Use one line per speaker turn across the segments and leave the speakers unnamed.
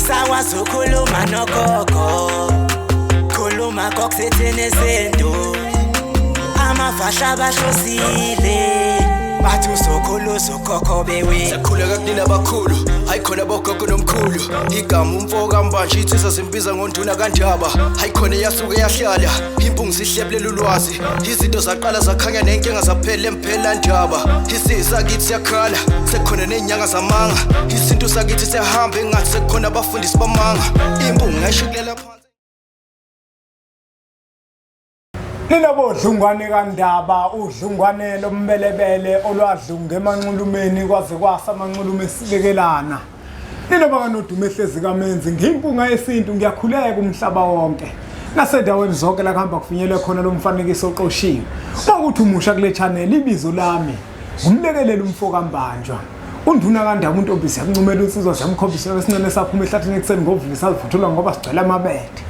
Angisakwazi ukukhuluma nogogo. Khuluma kokusithini isintu. Amafahla bahlosile. Bathi uzokhula uzokhokho bewe.
Sakhuleka kunina abakhulu, hayi khona bogogo nomkhulu. Igama umfo kaMbanje insizwa zimbiza ngonduna kaNdaba. Hayi khona eyasuke yahlala, impungu zihlebulela ulwazi. Izinto zaqala zakhanya nenkinga zaphela emphela ndaba. Isizwe sakithi siyakhala, sekukhona nezinyanga zamanga. Isintu sakithi siyahamba engathi sekukhona abafundisi bamanga. Impungu ngayishikulela phansi.
Nina bodlungwane kaNdaba, udlungwane lombelebele olwadlunga emanxulumeni kwaze kwasa amanxulume esibekelana. Nina bakanodume ehlezi kamenzi, ngiyimpunga yesintu ngiyakhuleka umhlaba wonke. Nasendaweni zonke la kuhamba kufinyelwe khona lo mfanekiso oqoshiwe. Uma kuthi umusha kule channel ibizo lami ngumlekeleli umfo kaMbanjwa. Unduna kaNdaba untombi siyakuncumela insizwa siyamkhombisa esincane saphuma ehlathini ekuseni ngovuka sazivuthula ngoba sigcwele amabethe.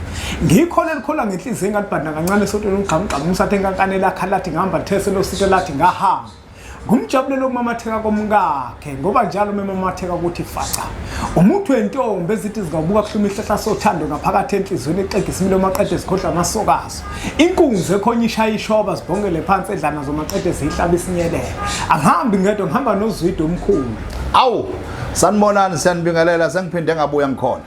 Ngikho lelikhola ngenhliziyo engathi bhadla kancane esontweni umgqamgqama umsathe enkankane lakha lathi ngihamba lithese losithe lathi ngahamba. Ngumjabulelo okumamatheka komkakhe ngoba njalo uma emamatheka ukuthi faca. Umuthi wentombi ezithi zingawubuka kuhluma ihlahla sothando ngaphakathi enhliziyweni exegisa imilomo aqede zikhohlwa amasokazo. Inkunzi ekhonya ishaya ishoba zibhongele phansi edla nazo maqede ziyihlaba isinyelele. Angihambi ngedwa ngihamba nozwide omkhulu.
Awu, sanibonani siyanibingelela sengiphinde ngabuya ngikhona.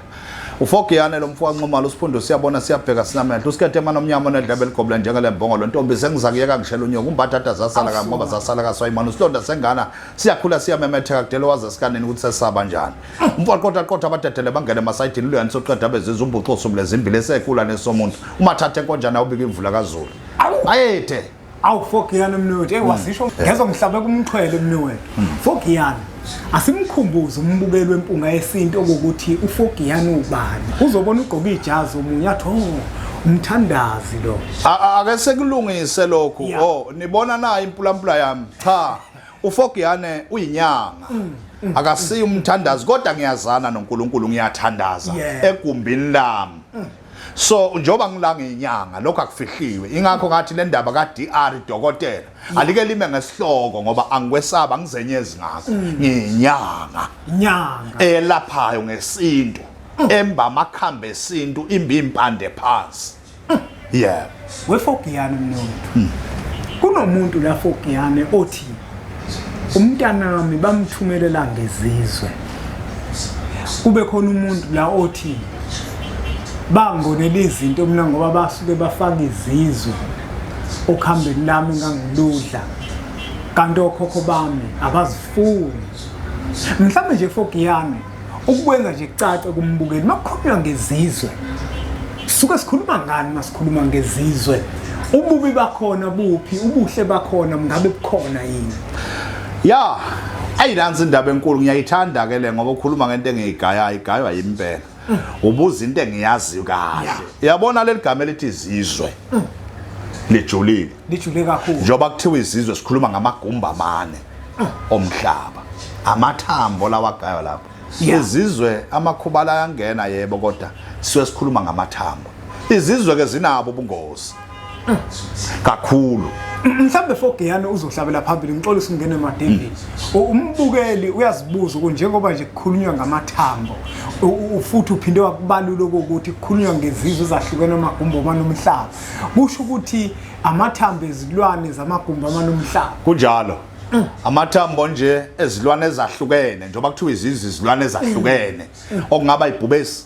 Ufogiyane lo mfo kaNxumalo uSiphundo siyabona siyabheka sinamehlo usikethe emana omnyama onedlebe eligobela njengelembongolo ntombi sengizakuyeka ngishela unyoko umbhatata zasala kabi ngoba zasala kaswayimana usilonda sengana siyakhula siyamemetheka kudela waze sikanini ukuthi sesaba njani umfo aqotha qotha abadedele bangene emasayidini luyani soqeda bezizwe umbuxoso umlezimbili esekula nesomuntu umathatha enkonjana ubika imvula kaZulu ayethe
Awu Fogiyane mnewethu, hey wasisho ngezwa ngihlabe kumxhwele mnewethu. Fogiyane asimkhumbuze umbukeli wempunga yesintu ukuthi uFogiyane ubani. Uzobona ugqoka ijazi omunye athi oh umthandazi lo.
Ake sekulungise lokhu. Oh nibona na impulampula yami? Cha. uFogiyane uyinyanga. Akasiyi umthandazi kodwa ngiyazana noNkulunkulu ngiyathandaza egumbini lami. So njengoba ngila ngenyanga lokho akufihliwe ingakho ngathi le ndaba ka DR dokotela alike lime ngesihloko ngoba angikwesaba ngizenyezi ngakho ngiyinyanga
Nyanga.
elaphayo ngesintu emba amakhambi esintu imbi impande phansi yeah
WeFogiyane mnewethu. Kunomuntu la Fogiyane othi umntanami bamthumelela ngezizwe. Kube khona umuntu la othi bangonela izinto mina ngoba basuke bafaka izizwe okhambeni lami ngangiludla kanti okhokho bami abazifuni. Mhlawumbe nje Fogiyane ukwenza nje kucace kumbukeli makukhulunywa ngezizwe suke sikhuluma ngani masikhuluma ngezizwe ububi bakhona buphi ubuhle bakhona ngabe bukhona yini
Ya, ayilansi indaba enkulu ngiyayithanda ke le ngoba ukhuluma ngento engiyigayayo igaywa yimpela. Ubuza into engiyaziyo kahle. Uyabona leli gama elithi izizwe. Lijulile.
Lijule kakhulu.
Njengoba kuthiwa izizwe sikhuluma ngamagumba amane omhlaba. Amathambo lawa agaywa lapho. Izizwe amakhubala ayangena yebo kodwa siwe sikhuluma ngamathambo. Izizwe ke zinabo ubungozi. Kakhulu.
Mhlambe Fogiyane uzohlabela phambili ngixolisa ungene emadevini. Umbukeli uyazibuza ukuthi njengoba nje kukhulunywa ngamathambo futhi uphinde wakubalula ukuthi kukhulunywa ngezizwe ezahlukene amagumbi omane omhlaba. Kusho ukuthi amathambo ezilwane zamagumbi amane omhlaba.
Kunjalo. Amathambo nje ezilwane ezahlukene njengoba kuthiwa izizwe izilwane ezahlukene okungaba ibhubesi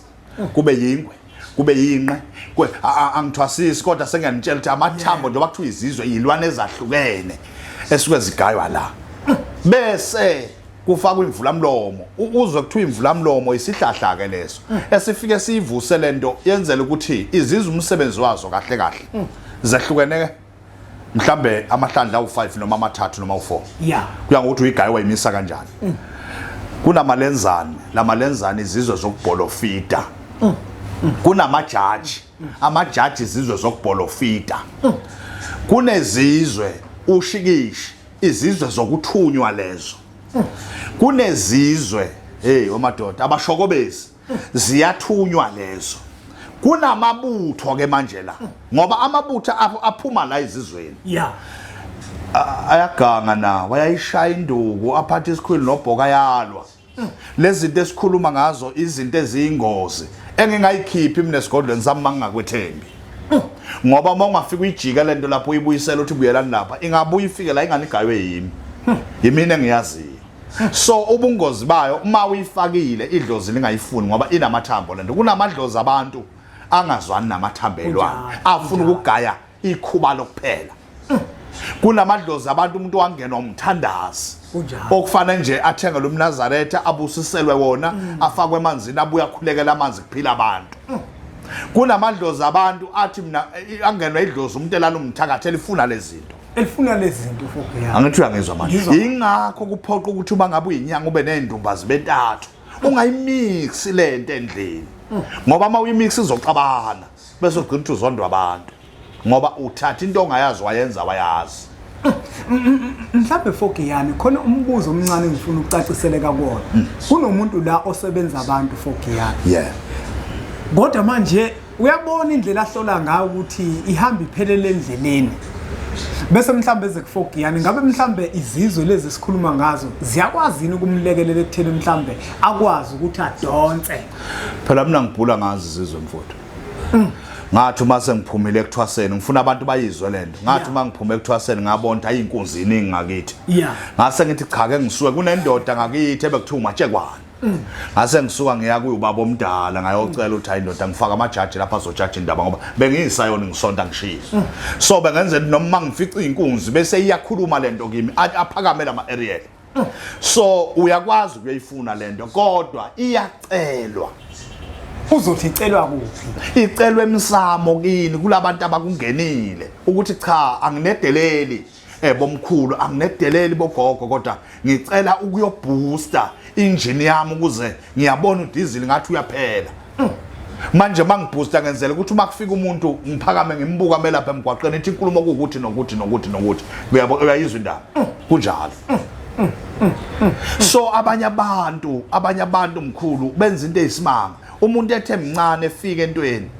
kube yingwe kube yinqe angithwasisi kodwa sengiyanitshela ukuthi amathambo njengoba kuthiwa izizwe izilwane ezahlukene esuke zigaywa la bese kufakwa imvulamlomo uzwe kuthiwa imvulamlomo isihlahla ke leso esifike siyivuse lento yenzela ukuthi izizwe umsebenzi wazo kahle kahle zehlukene ke mhlambe amahlandla awu5 noma amathathu noma u4 kuya ngokuthi uyigaye wayimisa kanjani kunamalenzane lamalenzane izizwe zokubholofida kunamajaji amajaji izizwe zokubholofida kunezizwe ushikishi izizwe zokuthunywa lezo kunezizwe hey omadoda abashokobezi ziyathunywa lezo kunamabutho ke manje la ngoba amabutho aphuma la ezizweni
yeah
ayaganga nawo ayayishaya induku aphathe isikhwili nobhoka yalwa. Lezi zinto esikhuluma ngazo izinto eziyingozi engingayikhiphi mina esigodlweni sami mangingakwethembi. Ngoba uma ungafika uyijike lento lapho uyibuyisela uthi buyelani lapha ingabuya ifike la ingane igaywe yimi. Yimina engiyaziyo. So ubungozi bayo uma uyifakile idlozi lingayifuni ngoba inamathambo lento. Kunamadlozi abantu angazwani namathambelwane afuna ukugaya ikhubalo kuphela. Kunamadlozi abantu umuntu wangenwa umthandazi okufana nje athenge lo mNazaretha abusiselwe wona afakwe emanzini abuya akhulekela amanzi kuphila abantu. Kunamadlozi abantu athi mina angenwa idlozi umuntu elala umthakathi elifuna lezi zinto.
Elifuna lezi zinto futhi
ya. Angithi uyangizwa manje. Ingakho kuphoqa ukuthi uma ngabe uyinyanga ube nezindumba zibentathu. Ungayimix lento endlini. Ngoba uma uyimix izoxabana bese ugcina ukuthi uzondwa abantu. Ngoba uthatha into ongayazi wayenza wayazi.
Mhlawumbe Fogiyane khona umbuzo omncane engifuna ukucaciseleka kuwona. Kunomuntu la osebenza abantu Fogiyane.
Yeah.
Kodwa manje uyabona indlela ahlola ngayo ukuthi ihamba iphelele endleleni. Bese mhlambe eze kuFogiyane ngabe mhlambe izizwe lezi esikhuluma ngazo ziyakwazi yini ukumlekelela ekutheni mhlambe akwazi ukuthi adonse.
Phela mina ngibhula ngazi izizwe mfowethu. Ngathi uma sengiphumile ekuthwaseni ngifuna abantu bayizwe lento. Ngathi uma ngiphume ekuthwaseni ngabona ukuthi ayinkunzi iningi ngakithi. Ngase ngithi cha ke ngisuke kunendoda ngakithi ebekuthiwa uMatshekwane. Ngase ngisuka ngiya kuye ubaba omdala ngayocela ukuthi hayi ndoda ngifaka amajaji lapha azojaja indaba ngoba bengiyisayoni ngisonta ngishiye. So bengenzela noma ngifica inkunzi bese iyakhuluma lento kimi aphakame lama aerial. So uyakwazi ukuyifuna lento kodwa iyacelwa.
Uzothi icelwa kuphi?
Icelwa emsamo kini kulabantu abakungenile ukuthi cha anginedeleli bomkhulu anginedeleli bogogo kodwa ngicela ukuyobooster injini yami ukuze ngiyabona udiesel ngathi uyaphela. Manje mangibooster ngenzela ukuthi uma kufika umuntu ngiphakame ngimbuka melapha emgwaqeni ithi inkulumo kuwukuthi nokuthi nokuthi nokuthi. Uyabo uyayizwa indaba. Kunjalo. So abanye abantu mkhulu benza into eyisimanga. Umuntu ethe mncane efika entweni.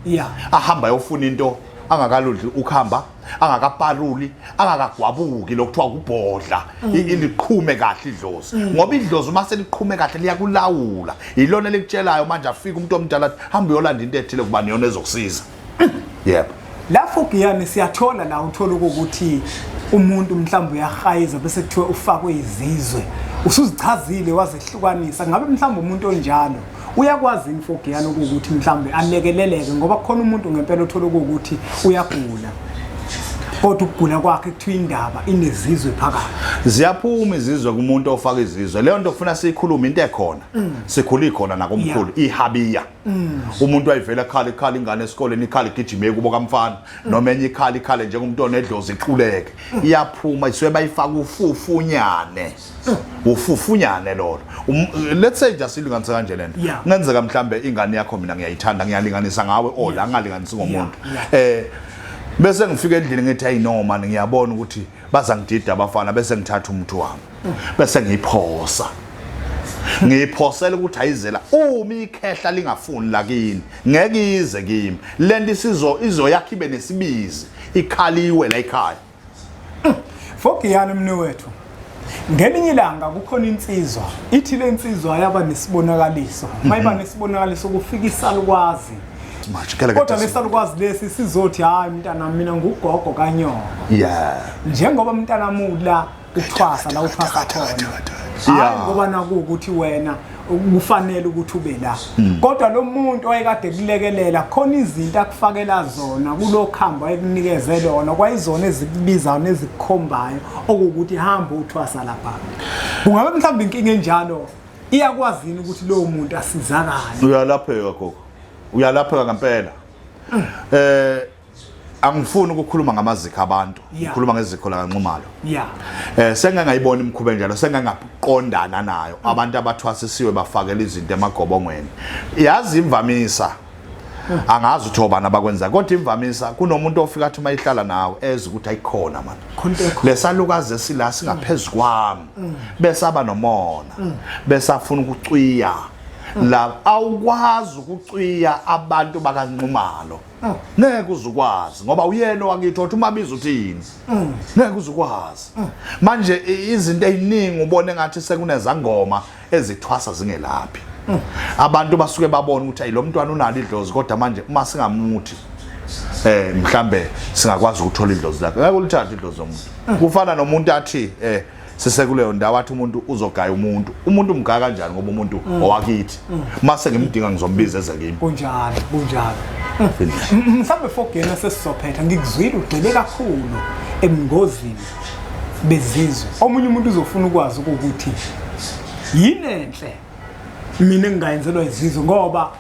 Ahamba ayofuna into angakaludli ukhamba angakaparuli angakagwabuki lokuthiwa kubhodla iliqhume kahle idlozi ngoba idlozi uma seliqhume kahle liyakulawula yilona elikutshelayo manje afika umuntu omdala athi hamba uyolanda into ethile kuba niyona ezokusiza. Yebo.
Lapho Giyane siyathola la uthola ukuthi umuntu mhlawumbe uyahayiza bese kuthiwa ufakwe izizwe usuzichazile wazehlukanisa ngabe mhlawumbe umuntu onjalo uyakwazi yini Fogiyane ukuthi mhlawumbe alekeleleke ngoba kukhona umuntu ngempela othola ukuthi uyagula kodwa ukugula kwakhe kuthiwa indaba inezizwe phakathi.
Ziyaphuma izizwe kumuntu ofaka izizwe. Leyo nto kufuna siyikhulume into ekhona. Sikhula ikhona nakomkhulu ihabiya. Umuntu wayivela ekhala ikhala ingane esikoleni ikhala igijime kubo kamfana noma enye ikhala ikhale njengomuntu onedlozi iquleke. Iyaphuma isuke bayifaka ufufunyane. Ufufunyane lolo. Let's say nje silinganise kanje lento. Kungenzeka mhlambe ingane yakho mina ngiyayithanda ngiyalinganisa ngawe or la ngingalinganisi ngomuntu. Bese ngifika endlini ngithi hey no man ngiyabona ukuthi bazangidida abafana bese ngithatha umuntu wami. Bese ngiyiphosa. Ngiyiphosela ukuthi ayizela uma ikhehla lingafuni la kini ngeke ize kimi. Lento isizo izoyakha ibe nesibizi ikhaliwe la ekhaya.
Fogiyane mnewethu. Ngelinye ilanga kukhona insizwa ithi le nsizwa yaba nesibonakaliso. Mayiba nesibonakaliso kufika isalukwazi. Kodwa lesalukwazi lesi sizothi hayi mntana mina ngugogo kanyoko. Njengoba mntana mula uthwasa la uthwasa khona. Hayi ngoba naku ukuthi wena kufanele ukuthi ube la. Kodwa lo muntu oyekade kulekelela khona izinto akufakela zona kulokhambo ayekunikeze lona kwayizona ezikubizayo nezikukhombayo okuwukuthi hamba uthwasa lapha. Kungabe mhlawumbe inkinga enjalo iyakwazi yini ukuthi lowo muntu asizakale?
Uyalapheka gogo. Uyalapheka ngempela. Angifuni ukukhuluma ngamazikho abantu, ngikhuluma ngezikho la kaNxumalo. Sengeke ngayibona imikhuba enjalo, sengeke ngaqondana nayo. Abantu abathwasisiwe bafakela izinto emagobongweni. Yazi imvamisa angazi ukuthi obani abakwenza kodwa imvamisa kunomuntu ofika athi uma ihlala nawe eze ukuthi ayikhona man. Lesalukazi esila singaphezulu kwami. Bese aba nomona. Bese afuna ukucwiya. La awukwazi ukucwiya abantu bakaNxumalo. Ngeke uzukwazi ngoba uyena owakithi othi umabiza uthini. Ngeke uzukwazi. Manje izinto eziningi ubone ngathi sekunezangoma ezithwasa zingelaphi. Abantu basuke babona ukuthi ayi lo mntwana unalo idlozi kodwa manje uma singamuthi mhlambe singakwazi ukuthola idlozi lakhe. Ngeke ulithathe idlozi lomuntu. Kufana nomuntu athi sisekuleyo ndawo athi umuntu uzogaya umuntu. Umuntu umgaya kanjani ngoba umuntu owakithi. Mase ngimdinga ngizombiza eze kimi.
Kunjalo, kunjalo. Mhlawumbe fogena sesizophetha ngikuzwile ugxile kakhulu ebungozini bezizwe. Omunye umuntu uzofuna ukwazi ukuthi yini enhle mina engingayenzelwa izizwe ngoba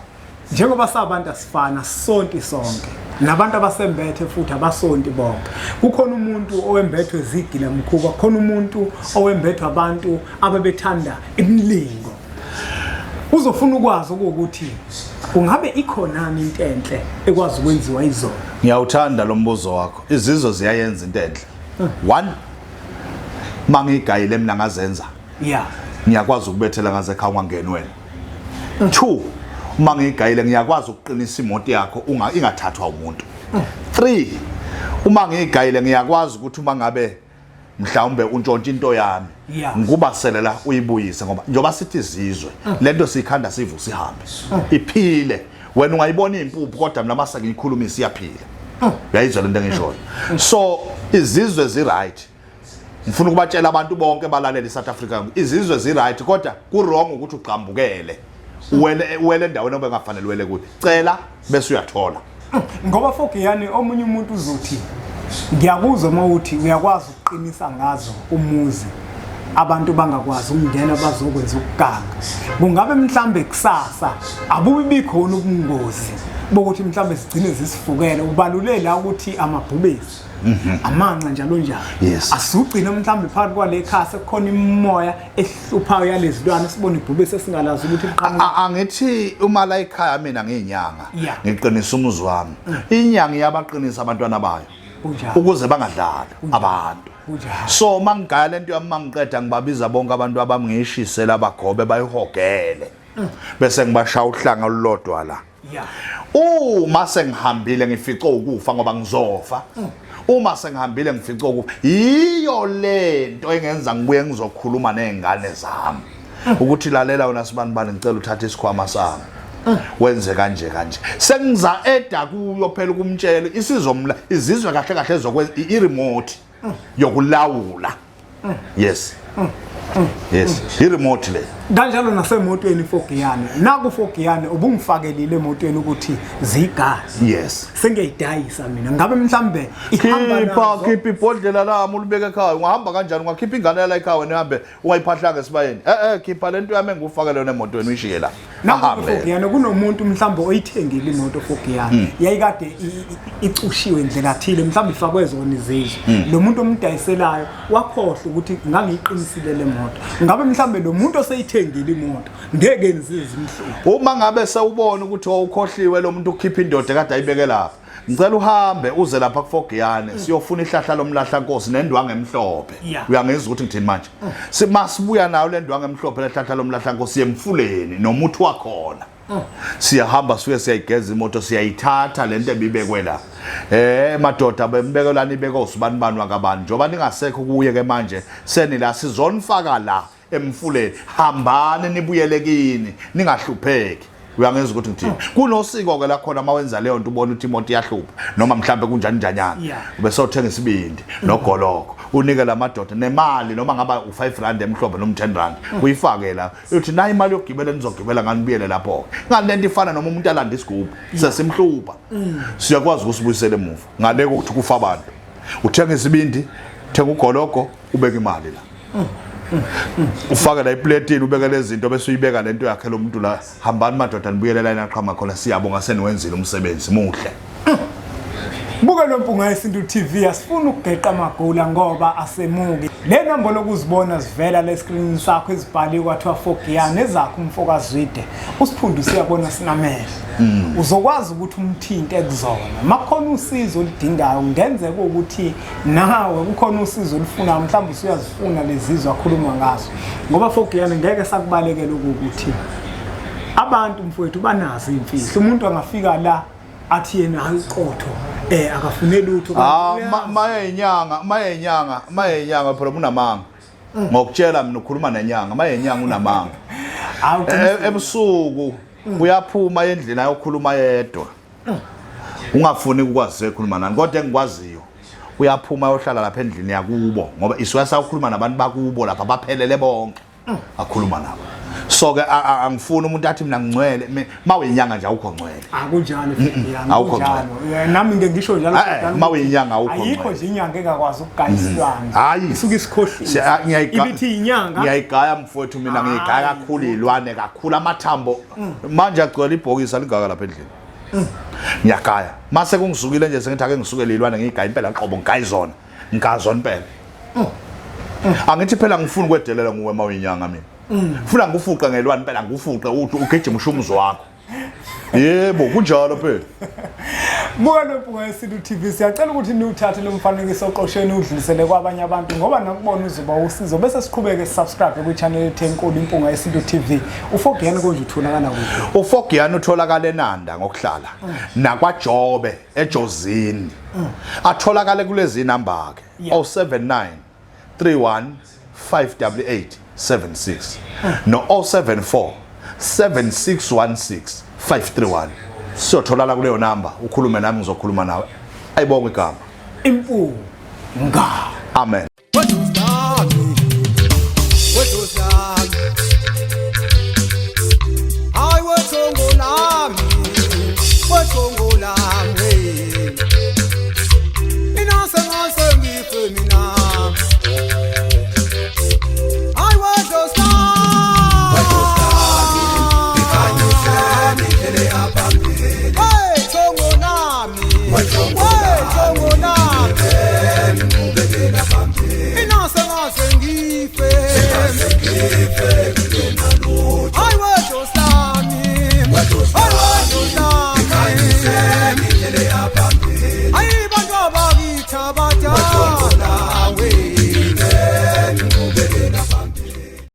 njengoba sabantu asifana sonke sonke nabantu abasembethe futhi abasonti bonke. Kukhona umuntu owembethwe zigila mkhuba, kukhona umuntu owembethwe abantu ababethanda imilingo. Uzofuna ukwazi ukuthi kungabe ikhonani into enhle ekwazi ukwenziwa izona.
Ngiyawuthanda lo mbuzo wakho. Izizwe ziyayenza into enhle. One, mangigayile mina ngazenza.
Yeah.
Ngiyakwazi ukubethela ngaze ekhaya ungangeni wena. 2, uma ngiyigayile ngiyakwazi ukuqinisa imoto yakho unga ingathathwa umuntu. 3, uma ngiyigayile ngiyakwazi ukuthi uma ngabe mhlawumbe untshontsha into yami ngikubasele la uyibuyise ngoba njengoba sithi izizwe lento siyikhanda sivusa ihambe iphile. Wena ungayibona impuphu kodwa mina mase ngiyikhuluma isiyaphila. Uyayizwa lento engishoyo? So izizwe zi right. Ngifuna ukubatshela abantu bonke balalela iSouth Africa izizwe zi right kodwa ku wrong ukuthi ugxambukele uwele uwele endaweni obengafanele uwele kuyo. Cela bese uyathola.
Ngoba Fogiyane omunye umuntu uzothi ngiyakuzwa uma uthi uyakwazi ukuqinisa ngazo umuzi abantu bangakwazi ukungena bazokwenza ukuganga. Kungabe mhlambe kusasa abubi bikhona ubungozi bokuthi mhlambe sigcine zisifukele. Ubalule la ukuthi amabhubesi amanxa njalo njalo. Asugcina mhlambe phakathi kwale khasi kukhona imimoya ehluphayo yalezilwane sibone ibhubesi esingalazi ukuthi liqhamuka.
Angithi uma la ekhaya mina ngiyinyanga ngiqinisa umuzi wami. Inyanga iyabaqinisa abantwana bayo ukuze bangadlali abantu. So mangigaya lento yami mangiqeda ngibabiza bonke abantu abami ngiyishisela abagobe bayihogele. Bese ngibashaya uhlanga olulodwa la. Uma sengihambile ngifice ukufa ngoba ngizofa. Uma sengihambile ngifice ukufa. Yiyo lento engenza ngibuye ngizokhuluma nezingane zami. Ukuthi lalela wena sibani bani ngicela uthathe isikhwama sami. Wenze kanje kanje. Sengiza eda kuyo phela ukumtshela isizomla izizwe kahle kahle ezokwenza i-remote yokulawula. Yes. Yes, i-remote le.
Kanjalo nasemotweni Fogiyane. Naku Fogiyane ubungifakelile emotweni ukuthi ziyigazi.
Yes.
Sengiyayidayisa mina. Ngabe mhlambe ihamba
Khipha
nazo.
khipha ibhodlela lami ulibeke ekhaya. Ungahamba kanjani ungakhipha ingane yala ekhaya wena uhambe ungayiphahlanga esibayeni. Khipha lento yami engikufakele yona emotweni uyishiye la.
Naku
Ahambe.
Fogiyane kunomuntu mhlambe oyithengile imoto Fogiyane. Yayikade icushiwe indlela thile mhlambe ifakwe zona izizwe. Lo muntu omdayiselayo wakhohlwa ukuthi ngangiyiqinisile le moto. Ngabe mhlambe lo muntu oseyithengile imoto ngeke nzize imhluphe.
Uma ngabe sewubona ukuthi wawukhohliwe lo muntu ukhipha indoda ekade ayibeke lapha. Ngicela uhambe uze lapha kuFogiyane siyofuna ihlahla lomlahla nkosi nendwangu emhlophe. Uyangizwa ukuthi ngithini manje? Masibuya nayo le ndwangu emhlophe lehlahla lomlahla nkosi yemfuleni nomuthi wakhona. Siyahamba suke siyayigeza imoto siyayithatha lento ebibekwe la. Madoda bembekelana ibeke usibani bani wakabani njoba ningasekho kuye ke manje seni la sizonifaka la emfuleni hambani nibuyele kini ningahlupheki. Uyangizwa ukuthi ngithini? Kunosiko ke la khona mawenza leyo nto ubona ukuthi imoto iyahlupha noma mhlambe kunjani njanyana. Ubese uthenga isibindi nogoloko unike lamadoda nemali noma ngaba u5 rand emhlophe noma 10 rand uyifake la uthi nayi imali yokugibela nizogibela ngani nibuyele lapho ke. Ngani lento ifana noma umuntu alanda isigubhu sesimhlupha. Siyakwazi ukusibuyisela emuva ngale kokuthi kufa abantu. Uthenga isibindi, thenga ugologo, ubeke imali la. Ufake la ipletini ubeke lezi zinto bese uyibeka lento yakhe lo muntu la. Hambani madoda nibuyele la enaqhama khona siyabonga seniwenzile umsebenzi muhle.
Buke lo Mpunga Yesintu TV asifuni ukugeqa amagula ngoba asemuki. Le nombolo okuzibona zivela le screen sakho ezibhaliwe kwathiwa Fogiyane ezakho umfokaZwide. Usiphundu siyabona sinamehlo. Uzokwazi ukuthi umthinte kuzona. Makukhona usizo oludingayo kungenzeka ukuthi nawe kukhona usizo olufunayo mhlawumbe usuyazifuna lezizwe akhuluma ngazo. Ngoba Fogiyane ngeke sakubalekela ukuthi Abantu mfowethu banazo imfihlo. Umuntu angafika la athi yena hayiqotho akafune lutho.
Ah, mayenyanga, mayenyanga, mayenyanga phela unamanga. Ngokutshela mina ukhuluma nenyanga, mayenyanga unamanga. Ebusuku uyaphuma endlini ayokhuluma yedwa. Ungafuni ukwazi ekhuluma nani kodwa engikwaziyo uyaphuma ayohlala lapha endlini yakubo ngoba isuka sakhuluma nabantu bakubo lapha baphelele bonke. Akhuluma nabo. So ke angifuni umuntu athi mina ngingcwele, maweyinyanga nje awukho ngcwele.
Akunjalo yami,
awukho
kunjalo. Nami ngeke ngisho njalo.
Maweyinyanga awukho ngcwele.
Ayikho nje inyanga engakwazi ukugaya isilwane.
Hayi.
Isuke isikhohlisa. Ibithi inyanga.
Ngiyayigaya mfowethu mina, ngiyigaya kakhulu izilwane kakhulu amathambo. Manje agcwele ibhokisi alingaka lapha endlini. Ngiyagaya. Mase kungisukile nje sengithi ake ngisukele izilwane ngiyigaya impela qobo ngigaya izona. Ngigazona impela. Angithi phela ngifuna ukwedelela nguwe maweyinyanga mina. Funa ngikufuqe ngelwane impela ngikufuqe uthi ugijima ushumuzi wakho. Yebo kunjalo phela.
Buka lo Mpunga Yesintu TV, siyacela ukuthi niwuthathe lo mfanekiso oqosheni udlulisele kwabanye abantu ngoba nakubona uzoba usizo, bese siqhubeke subscribe kwi channel yethu enkulu Impunga Yesintu TV. Ufogiyani konje utholakala kuphi?
Ufogiyani utholakala eNanda ngokuhlala nakwaJobe eJozini. Atholakale kulezi number ke 079 31 588 76 no 074 7616 531. Siyotholana kuleyo number, ukhulume nami ngizokhuluma nawe. Ayibonge igama.
Impunga.
Amen.